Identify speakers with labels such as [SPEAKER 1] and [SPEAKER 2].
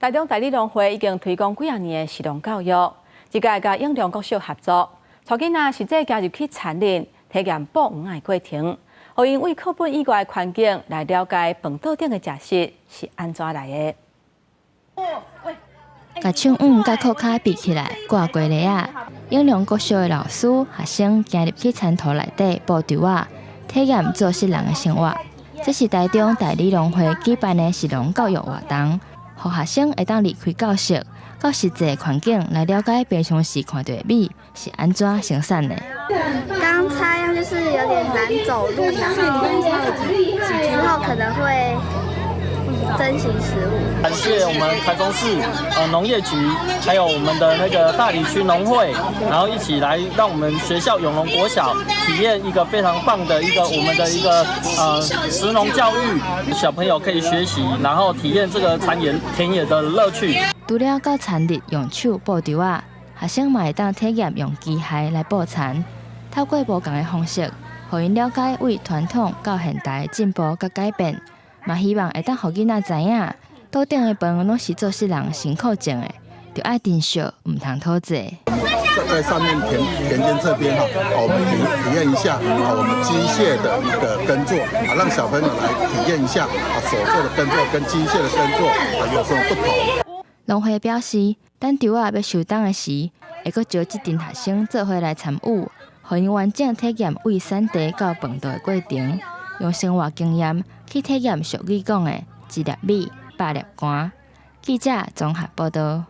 [SPEAKER 1] 台中大里農會已經推廣幾仔年的食農教育，這屆佮永良國小合作，帶囡仔實際行入去田裡，體驗播黃仔的過程，予𪜶對課本以外的環境來了解飯桌頂的食食是按怎來的。
[SPEAKER 2] 共手腕佮褲跤比起來，掛雞螺仔。永良國小的老師、學生行入去田土內底布稻仔，體驗做穡人的生活。這是台中大里農會舉辦的食農教育活動，予學生會當離開教室，到實際環境來了解平常時看著的米是按怎生產的。
[SPEAKER 3] 剛插秧就是有點難走路，然後之後可能會珍惜食物。
[SPEAKER 4] 感謝我們台中市農業局，還有我們的那個大里區農會，然後一起來讓我們學校永隆國小體驗一個非常棒的一個我們的一個食農教育，小朋友可以學習，然後體驗這個田野田野的樂趣。
[SPEAKER 2] 除了到田裡用手布稻仔，學生嘛會當體驗用機械來播田，透過無仝的方式，予𪜶了解對傳統到現代的進步佮改變，嘛希望會當予囡仔知影，桌頂的飯攏是做穡人辛苦種的，著愛珍惜，毋通討債。
[SPEAKER 5] 在上面田間這邊哈，我們體驗一下啊，我們機械的一個耕作啊，讓小朋友來體驗一下啊，手做的耕作跟機械的耕作啊有什麼不同。
[SPEAKER 2] 農會表示，等稻仔欲收檔的時，會閣招這陣學生做伙來參與，予𪜶完整體驗對產地到飯桌的過程，用生活經驗去體驗俗語講的“一粒米，百粒汗”。記者綜合報道。